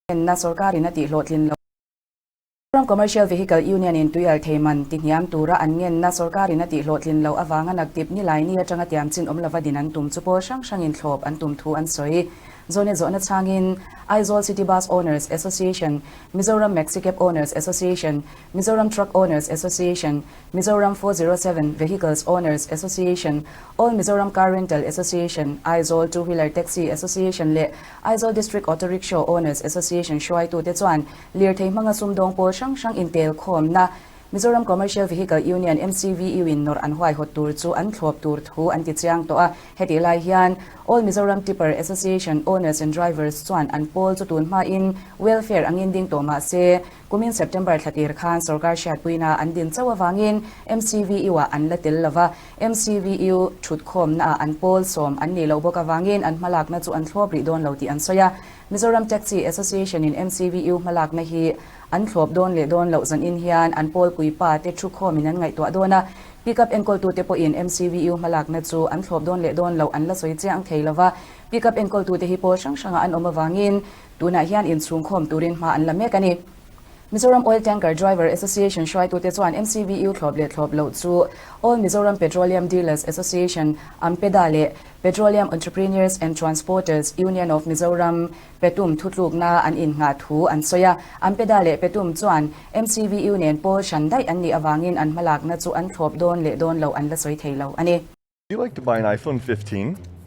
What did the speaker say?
Ngenna sorkarin a tihhlawhtlin loh. Mizoram Commercial Vehicle Union in tuialthei man tihniam tura an ngenna sorkarin a tihhlawhtlin loh avanga naktip Nilaini atanga tiamchin awm lova din an tum chu pawl hrang hrangin thlawp an tum thu an sawi. Zawhne zawhna chhangin Aizawl City Bus Owners Association, Mizoram Maxi Cab Owners Association, Mizoram Truck Owners Association, Mizoram 407 Vehicles Owners Association, All Mizoram Car Rental Association, Aizawl Two Wheeler Taxi Association leh Aizawl District Auto Rickshaw Owners Association hruaitute chuan lirthei hmanga sumdawng pawl hrang hrang intelkhawmna Mizoram Commercial Vehicle Union, MCVU, in nawrh an huaihawt tur chu an thlawp tur thu an ti chiang tawh a. Hetih lai hian All Mizoram Tipper Association Owners and Drivers chuan an pawl chu tun hmain welfare angin ding tawh mah se, Kumin September thla tir khan sorkar hriatpuina an din chauh avangin MCVU-ah an la tel lo va, MCVU thutkhawmnaah an pawl sawm an nih loh bawk avangin an hmalakna chu an thlawp rih dawn lo tih an sawi a. Mizoram Taxi Association-in MCVU hmalakna hi an thlawp dawn leh dawn loh zanin hian an pawlpui pa te thukhawmin an ngaihtuah dawn a, Pickup enkawltute pawhin MCVU hmalakna chu an thlawp dawn leh dawn loh an la sawi chiang thei lo va, Pickup enkawltute hi pawl hrang hrangah an awm avangin Tunah hian inchhungkhawm turin hma an la mek a ni. Mizoram Oil Tanker Driver Association hruaitute chuan MCVU thlawp leh thlawp loh chu All Mizoram Petroleum Dealers Association, AMPEDA, leh Petroleum Entrepreneurs and Transporters Union of Mizoram, PETUM, thutlukna an innghah thu an sawi a. AMPEDA leh PETUM chuan MCVU nen pawl hran daih an nih avangin an hmalakna chu an thlawp dawn leh dawn loh an la sawi thei lo a ni. Would you like to buy an iPhone 15?